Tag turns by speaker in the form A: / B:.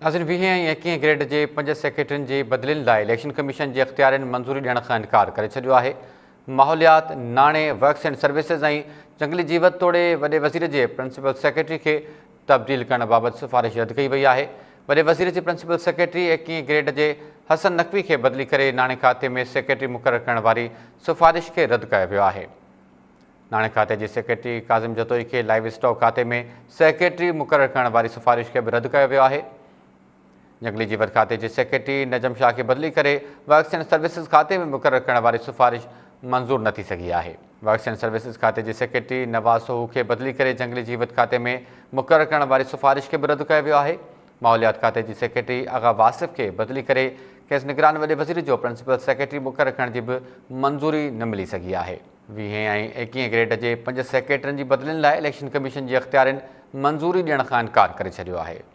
A: ناظرين ويهين ۽ ايڪيهين گريڊ جي پنج سيڪريٽرين جي بدلين لاء اليڪشن ڪميشن جي اختيارين منظوري ڏيڻ کان انڪار ڪري ڇڏيو آهي. ماحوليات، ناڻي، ورڪس اينڊ سروسز ۽ جنگلي جيوت توڙي وڏي وزير جي پرنسپل سيڪريٽري کي تبديل ڪرڻ بابت سفارش رد ڪئي وئي آهي. وڏي وزير جي پرنسپل سيڪريٽري ايڪيهين گريڊ جي حسن نقوي کي بدلي ڪري ناڻي کاتي ۾ سيڪريٽري مقرر ڪرڻ واري سفارش کي رد ڪيو ويو آهي. ناڻي کاتي جي سيڪريٽري ڪاظم جتوئي کي لائيو اسٽاڪ کاتي ۾ سيڪريٽري مقرر ڪرڻ واري سفارش کي به رد ڪيو ويو آهي. جنگلي جيوت کاتي جي سيڪريٽري نجم شاهه کي بدلي ڪري ورڪس اينڊ سروسز کاتي ۾ مقرر ڪرڻ واري سفارش منظور نه ٿي سگهي آهي. ورڪس اينڊ سروسز کاتي جي سيڪريٽري نواز سوهو کي بدلي ڪري جنگلي جيوت کاتي ۾ مقرر ڪرڻ واري سفارش کي به رد ڪيو ويو آهي. ماحوليات کاتي جي سيڪريٽري آغا واصف کي بدلي ڪري کيس نگران وڏي وزير جو پرنسپل سيڪريٽري مقرر ڪرڻ جي به منظوري نه ملي سگهي آهي. ويهين ۽ ايڪيهين گريڊ جي پنج سيڪريٽرين جي بدلين لاء اليڪشن ڪميشن جي اختيارين منظوري ڏيڻ کان انڪار ڪري ڇڏيو آهي.